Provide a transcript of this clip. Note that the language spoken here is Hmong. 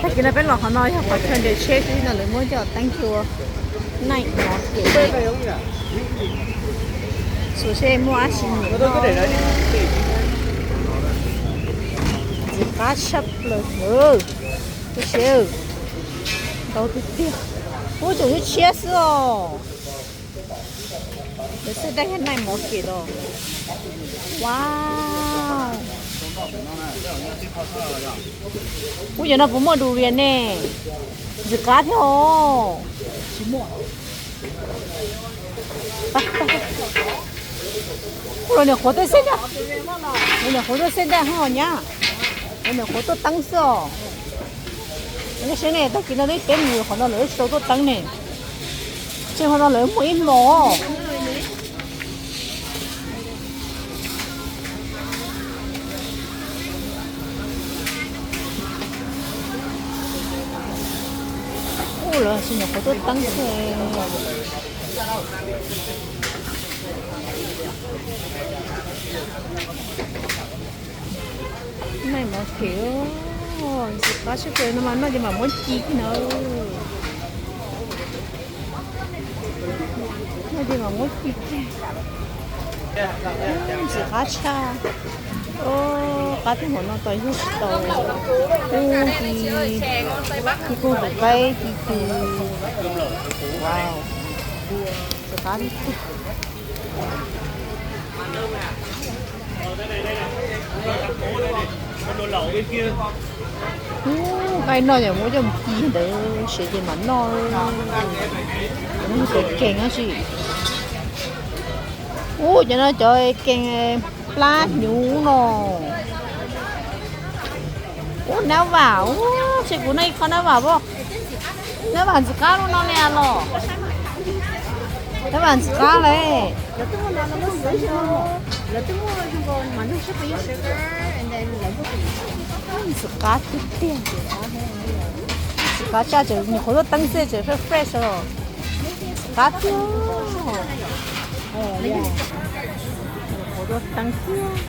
Tag kis no peb los qhov no yog qhov chaw nres tsheb xwb no lawv muab coj teeb kiag ua night market. Xyov seb muaj dab tsi nyiam noj. Ntxim qab tshaj plaws. Ua siav, ntau tiag tiag. Ub, tseem lub tshiab xwb os. Lawv xaj daj night market os. Wow. Ub, cov no puas muaj durian ne? Ntxim qab thiab os. Ub, lawv niam qhuav tuaj xeb daj, lawv niam qhuav tuaj xeb daj ho nyab, lawv niam qhuav tuaj teeb xwb os. Nej saib ne, tag kis no lawv peb mus qhov no lawv sau tuaj teeb ne. Tseem qhov no lawv muaj ib hmos. Ub, lawv tsis nyuam qhuav tuaj teeb xwb. Night market, ntxim qab tshaj plaws no mas noj ces mam muab ci kiag na. Noj ces mam muab ci kiag. Ntxim qab tshaj. Qab tiag, hmo no tos yug tsis tau. Kuj ci, ci kuj tus qaib ci ci. Wow, ntxim qab tiag. Ub, nqaij noj ces muab coj mus ci ntawd seb ces mam noj. Cov no kees dab tsi? Ub, cov no cov kees plab hnyuv no. Ub, nab vam, ub, ces kuv noj ib qho nab vam pab. Nab vam ntxim qab lub no ne los. Nab vam ntxim qab li. Ntxim qab tiag tiag. Ntxim qab tshaj, tseem nyuam qhuav tuaj teeb xwb tseem fresh fresh os. Ntxim qab tiag. Nyuam qhuav tuaj teeb xwb.